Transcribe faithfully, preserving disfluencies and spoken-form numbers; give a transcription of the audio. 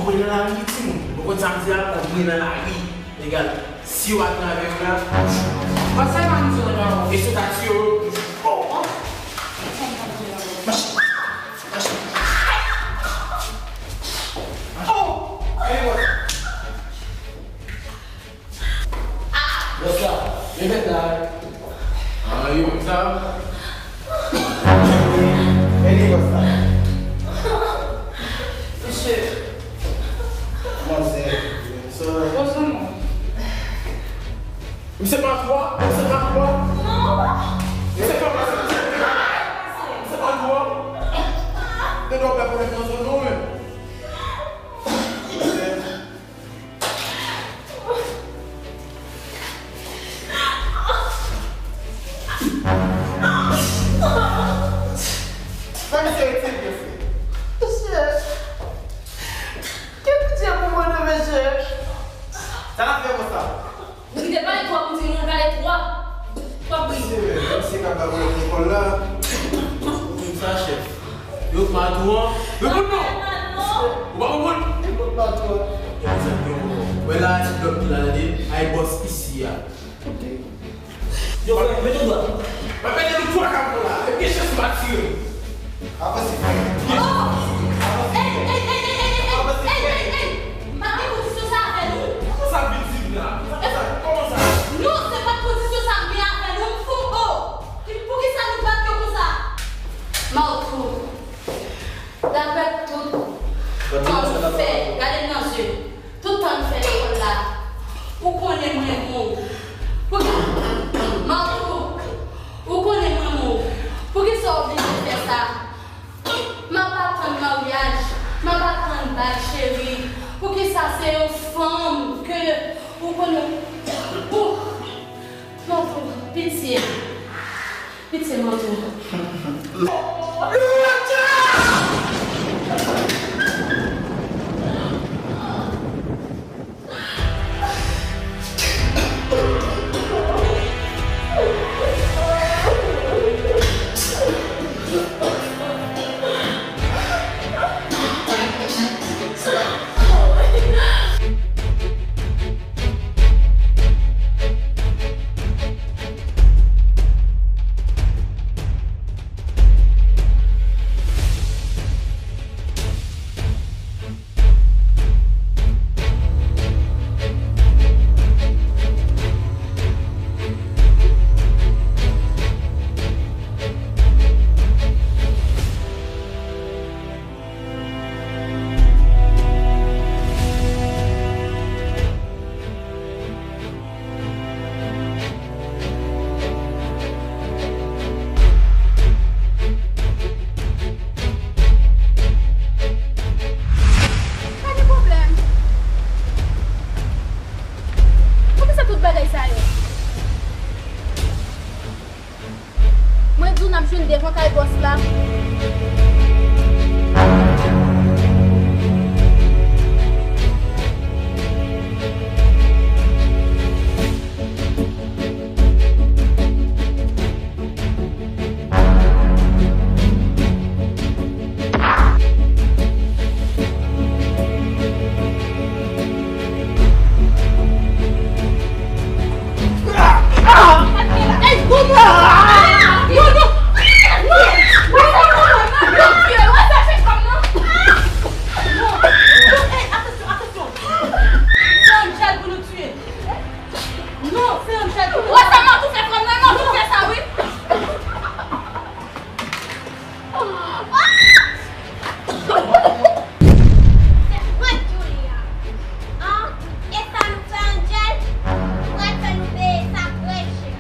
Mwen nan lari, timoun. Ou konn sa m di a? Mwen nan lari. Egal. Si yo atravè yo la, pase pa m di w non. E si yo ta tiye yo? Oh, oh. Mache. Mache. Oh! Hey, what? Bòs la, men mèt la. Ah, yo, sa. Vini, bòs la. Mesye. Manzè, sa. Bòs la, non. Misye pa twa, misye pa twa. Non. Misye pa twa, misye pa twa. Te dwe pran pwoblèm nan zòn nou, men. Sa misye itil, mesye? Mesye, gen pitye pou mwen non, mesye. Sa n ap fè konsa? Nou kite pale twòp, nou di nou pale twòp. Twòp wi. Mesye, mesye k ap ba pwoblèm lekòl la. Ou konn sa, chèf. Yo pa tou an. Yo konn non. Ou pa konprann? Yo konn pa tou an. Yo konn sa, yo konn. Wè la, ti blòk ki la, tande. Ay bòs isi a. Yo, frè, mete w dwat. M ap mete nou twa kapon la. Epi gen chans m pa tire. Avanse. Gen chans. Avanse. Ey, ey, ey, ey, ey, ey, ey, avanse. Ey, ey, ey. M pa gen kondisyon sa avè nou. Kòman sa vin di m la? Kòman sa? Kòman sa? Non, se pa kondisyon sa m gen avè nou. M fou, oh. Ki, poukisa nou bat yo konsa? Martou, daprè tout tan nou fè, gade m nan zye. Tout tan n fè lekòl la, ou konnen m renmen w. Poukisa, Martou, ou konnen m renmen w. Poukisa w oblije fè sa? M ap atann maryaj, m ap atann bag cheri. Poukisa se yon fanm ke ou konnen ou, Martou, pitye. Pitye, Martou. Pa gen pwoblèm. Poukisa tout bagay sa yo? Mwen di w n ap jwenn devan kay bòs la. Non, se yon chèk. Wè sa, Martou fè fanm nan, Martou fè sa, wi. Se frèt Julia. An, e sa nou fè Angel? Ou pral fè nou peye sa trè chè.